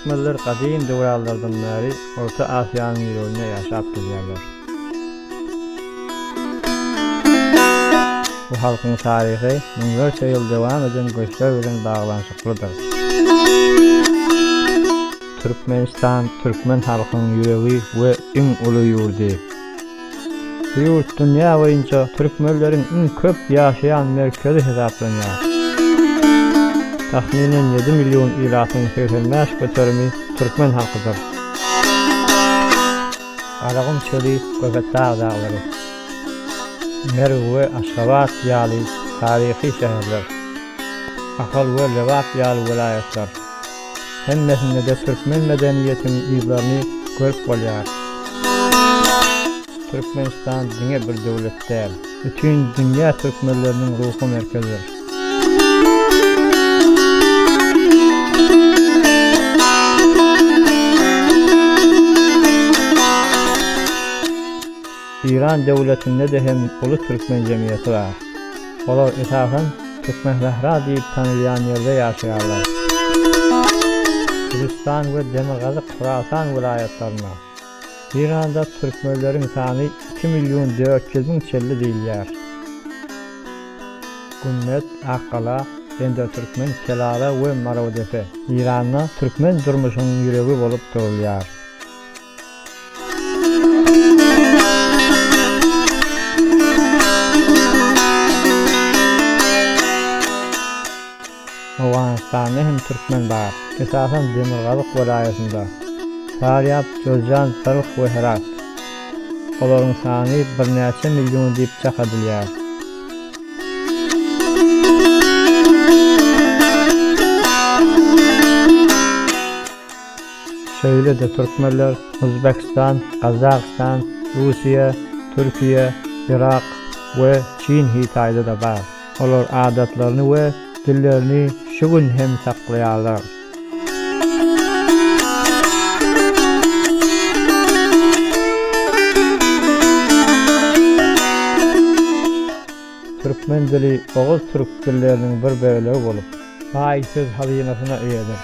Türkmenler gadym döwranlardan bäri Orta Asiýanyň ýüreginde ýaşap gelýärler. Bu halkyň taryhy müňlerçe ýyl dowam eden göçler bilen baglanyşyklydyr. Türkmenistan türkmen halkynyň ýüregi we iň uly ýurdy. Bu ýurt dünýä boýunça türkmenleriň iň köp ýaşaýan merkezi hasaplanýar. Takmynan 7 million ilatyň 85 göterimi türkmen halkydyr. Garagum çöli, Köpetdag daglary, Merw we Aşgabat ýaly taryhy şäherler, Ahal we Lebap ýaly welaýatlar, hemmesinde-de türkmen medeniýetiniň yzlaryny görüp bolýar. Türkmenistan diňe bir döwlet däl, bütin dünýä türkmenleriniň ruhy merkezidir. Eýran döwletinde-de hem uly türkmen jemgyýeti bar. Olar esasan Türkmensähra diýip tanalýan ýerde ýaşaýarlar. Gülüstan we Demirgazyk Horasan welaýatlarynda. Eýranda türkmenleriň sany 2 million 400 müň çenli diýilýär. Gümmet, Akgala, Bendertürkmen, Kelala we Marowdepe Eýranda türkmen durmuşynyň ýüregi bolup durulýar. Owganystanda hem türkmen bar. Esasan demirgazyk welaýatynda. Farýab, Jowzjan, Balh we Herat. Olaryň sany birnäçe million diýip çak edilýär. Şeýle-de türkmenler Özbegistan, Gazagystan, Russiýa, Türkiýe, Yrak we Çin Hytaýda-da bar. Olar adatlaryny we dillerini şu gün hem saklaýarlar. Türkmen dili oguz türk dilleriniň bir bölegi bolup, baý söz hazynasyna eýedir.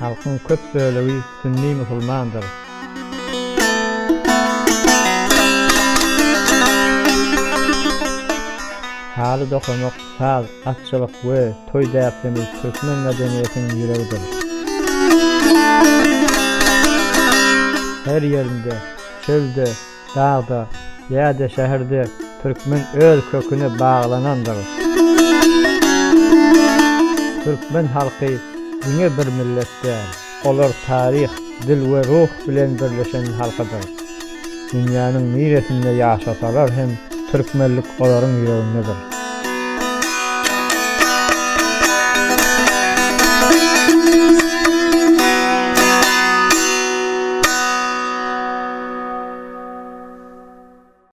Halkyň köp bölegi sünni musulmandyr. Haly dokamak, saz, atçylyk we toý däplerimiz türkmen medeniýetiniň ýüregidir. Her ýerinde, çölde, dagda ýa-da şäherde türkmen öz köküne baglanandyr. Türkmen halky diňe bir millet däl, olar taryh, dil we ruh bilen birleşen halkydyr. Dünýäniň niresinde ýaşasalar hem türkmenlik olaryň ýüregindedir.